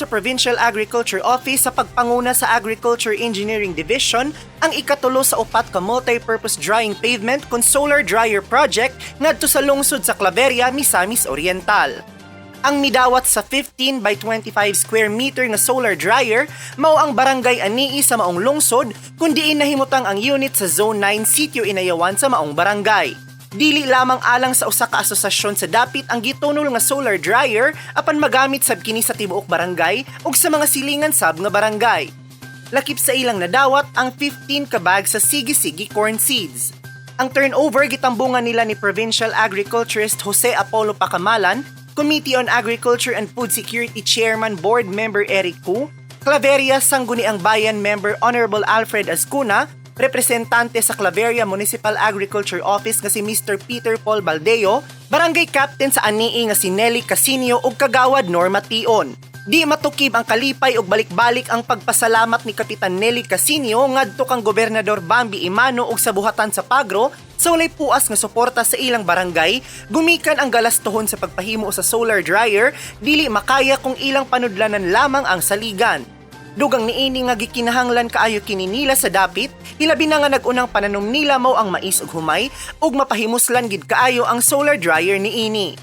sa Provincial Agriculture Office sa pagpanguna sa Agriculture Engineering Division ang ikatulo sa upat ka multi-purpose drying pavement kon solar dryer project ngadto sa lungsod sa Claveria, Misamis Oriental. Ang midawat sa 15 by 25 square meter nga solar dryer mao ang Barangay Anii sa maong lungsod, kun diin nahimutang ang unit sa Zone 9, Sitio Inayawan sa maong barangay. Dili lamang alang sa usa ka asosasyon sa dapit ang gitunol nga solar dryer, apan magamit sab kini sa tibuok barangay ug sa mga silingan sab nga barangay. Lakip sa ilang nadawat ang 15 ka bag sa Sigi-Sigi corn seeds. Ang turnover gitambungan nila ni Provincial Agriculturist Jose Apollo Pacamalan, Committee on Agriculture and Food Security Chairman Board Member Eric Cu, Claveria Sangguniang Bayan Member Honorable Alfred Azcuna, representante sa Claveria Municipal Agriculture Office nga si Mr. Peter Paul Baldeo, Barangay Captain sa Anii nga si Nelly Casinio ug Kagawad Norma Tion. Di matukib ang kalipay ug balik-balik ang pagpasalamat ni Kapitan Nelly Casinio ngadto kang Gobernador Bambi Emano ug sa buhatan sa Pagro sa walay puas nga suporta sa ilang barangay, gumikan ang galastuhon sa pagpahimo sa solar dryer dili makaya kung ilang panudlanan lamang ang saligan. Dugang niini nga gikinahanglan kaayo kini nila sa dapit, hilabi na nga nag-unang pananom nila mao ang mais ug humay ug mapahimuslan gid kaayo ang solar dryer niini.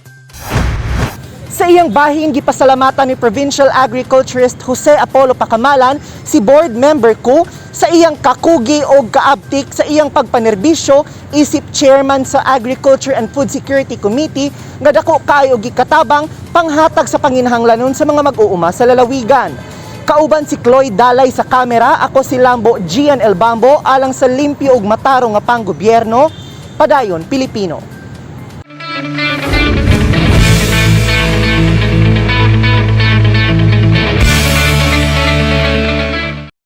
Sa iyang bahin, gipasalamatan ni Provincial Agriculturist Jose Apollo Pacamalan si Board Member Cu sa iyang kakugi o kaabtik sa iyang pagpanerbisyo isip chairman sa Agriculture and Food Security Committee nga dako kaayo og gikatabang panghatag sa panginahanglanon sa mga mag-uuma sa lalawigan. Kauban si Chloe Dalay sa kamera, ako si Lambo Gian El Bambo alang sa limpyo ug matarong nga panggobyerno. Padayon, Pilipino.